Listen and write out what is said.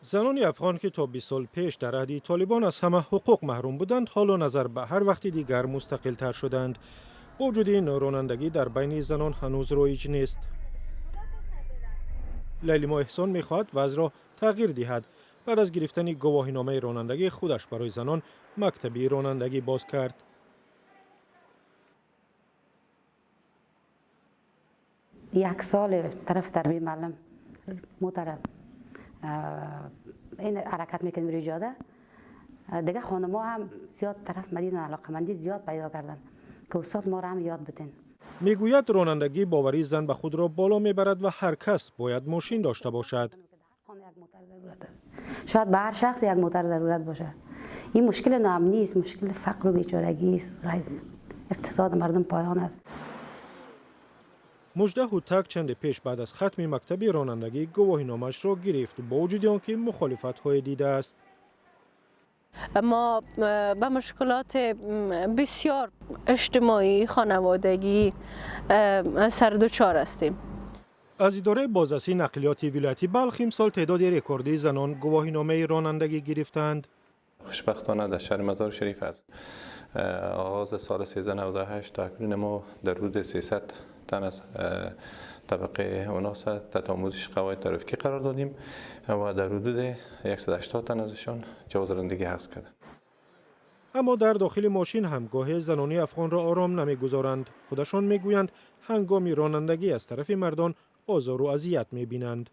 Занони афғон, ки то 20 сол пеш дар аҳди Толибон аз ҳама ҳуқуқ маҳрум буданд, ҳоло назар ба ҳар вақти дигар мустақилтар шуданд. Бо вуҷуди ин, ронандагӣ дар байни занон ҳанӯз роиҷ нест. Лайлимо Эҳсон мехоҳад вазъро тағйир диҳад. Баъд аз гирифтани гувоҳиномаи ронандагӣ, худаш барои занон мактаби ронандагӣ боз кард. Як сол тараф тарбияи муаллим муҳтарам ин ҳаракат мекунем рӯи ҷода. Дигар хонумҳо ҳам зиёд тараф мадина алоқамандӣ зиёд пайдо карданд, ки устод моро ҳам ёд бидин. Мегӯяд, ронандагӣ боварии зан ба худро боло мебарад ва ҳар кас бояд мошин дошта бошад. Шояд ба ҳар шахс як мотор зарурат бошад. Ин мушкили ноамнӣ аст, мушкили фақру бечорагӣ аст, иқтисоди мардум поён аст. Мужда Ҳутак чанде пеш баъд аз хатми мактаби ронандагӣ гувоҳиномаашро гирифт, бо вуҷуди он ки мухолифатҳое дидааст. Мо ба мушкилоти бисёр иҷтимоӣ, хонаводагӣ сардучор ҳастем. Аз идораи бозрасии нақлиёти вилояти Балх, имсол теъдоди рекордии занон гувоҳиномаи ронандагӣ гирифтаанд. Хушбахтона, дар шаҳри Мазори Шариф аз оғози соли 1398 تا اکنون ما در حدود 300 تن از طبقه اناث تحت آموزش قواعد ترافیکی قرار دادیم و در حدود 180 تن ازشان جواز رانندگی حفظ کردند. Аммо дар дохили мошин ҳам гоҳе занони афғонро ором намегузоранд. Худашон мегӯянд, ҳангоми ронандагӣ аз тарафи мардон озору азият мебинанд.